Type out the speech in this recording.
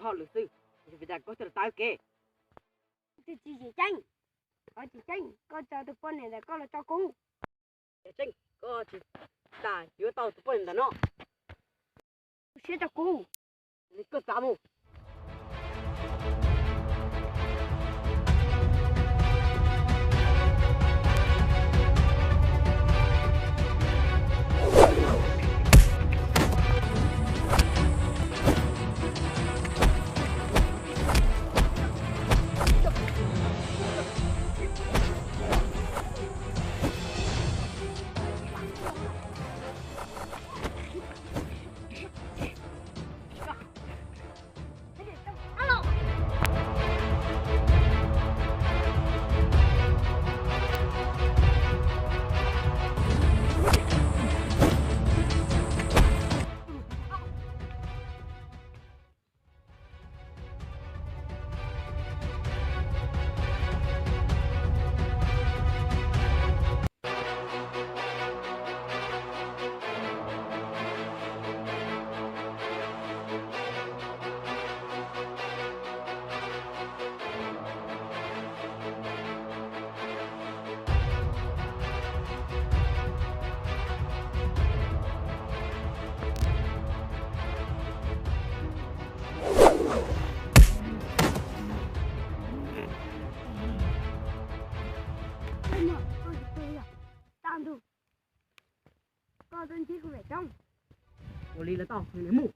Txhob lwm xwb, vim cas koj thiaj los tag kev? Tus txiv Tsim Ceeb, koj Tsim Ceeb, koj tso tus poj niam ntawd koj los tso kuv. Tsim Ceeb, koj tsis tas yuav tau tus poj niam ntawm no. Siab rau kuv. Koj xav mus. Ua li lawv tau mus.